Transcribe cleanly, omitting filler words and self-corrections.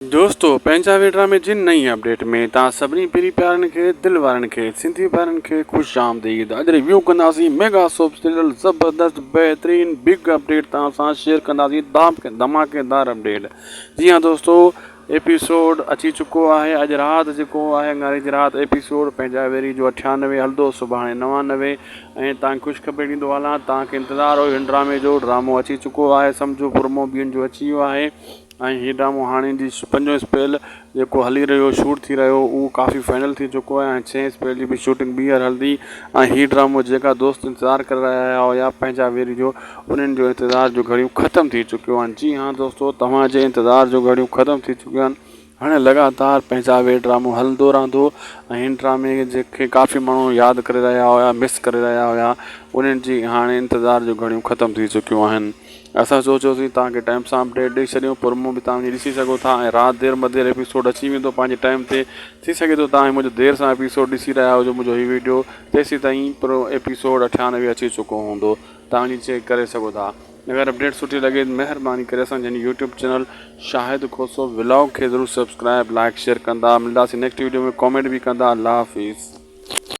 دوستو پنهنجا وي ڊرامي جي نئين اپڊيٽ ۾ توهان سڀني پرين پيارن کي دل وارن کي سنڌي ڀائرن کي خوش آمديد اڄ ريويو ڪنداسين ميگا سوپ سيريل زبردست بهترين بگ اپڊيٽ توهان سان شيئر ڪنداسين ڌماڪيدار اپڊيٽ جي ها دوستو ايپيسوڊ اچي چڪو آهي اڄ رات جيڪو آهي اڱاري جي رات ايپيسوڊ پنهنجا ويري جو اٺيانوي هلندو سڀاڻي نوانوي ۽ توهان کي خوشخبري ڏيندو هلان توهان کي انتظار هو هن ڊرامي جو ڊرامو اچي چڪو آهي سمجهو پرمو ٻين جو اچي ويو آهي ۽ هي ڊرامو هاڻي جي پنجون اسپيل جيڪو هلي رهيو شوٽ ٿي رهيو اهو ڪافي فائنل ٿي چڪو آهي ۽ ڇهين اسپيل جي به شوٽنگ ٻيهر هلندي ۽ هي ڊرامو جيڪا دوست انتظار ڪري رهيا هيا پنهنجا ويري جو انهن جو انتظار جو گهڙيون ختم ٿي چڪيون آهن جي ها دوستو توهان جي انتظار جو گهڙيون ختم ٿي چڪيون آهن هاڻي لڳاتار پنهنجا وير ڊرامو هلندو رهندو ۽ هن ڊرامي کي ڪافي ماڻهو ياد ڪري رهيا هيا مس ڪري رهيا هيا انهن جي هاڻي انتظار جو گهڙيون ختم ٿي چڪيون آهن اسان سوچيوسين توهان کي ٽائيم سان اپڊيٽ ڏئي ڇڏيون پرومو به توهان وڃي ڏسي سگهو ٿا ۽ رات دير مدير ايپيسوڊ اچي ويندو پنهنجي ٽائيم تي ٿي سگهي ٿو توهان منهنجو دير سان ايپيسوڊ ڏسي رهيا هجو منهنجو هي ويڊيو تيسين تائين پرو ايپيسوڊ اٺانوي اچي چڪو هوندو توهان وڃي چيڪ ڪري سگهو ٿا اگر اپڊيٽ سٺي لڳي مهرباني ڪري اسان جي YouTube channel Shahid Khoso vlog کي ضرور سبسڪرائب لائڪ شيئر ڪندا ملداسين نيڪسٽ ويڊيو ۾ ڪامينٽ به ڪندا الله حافظ.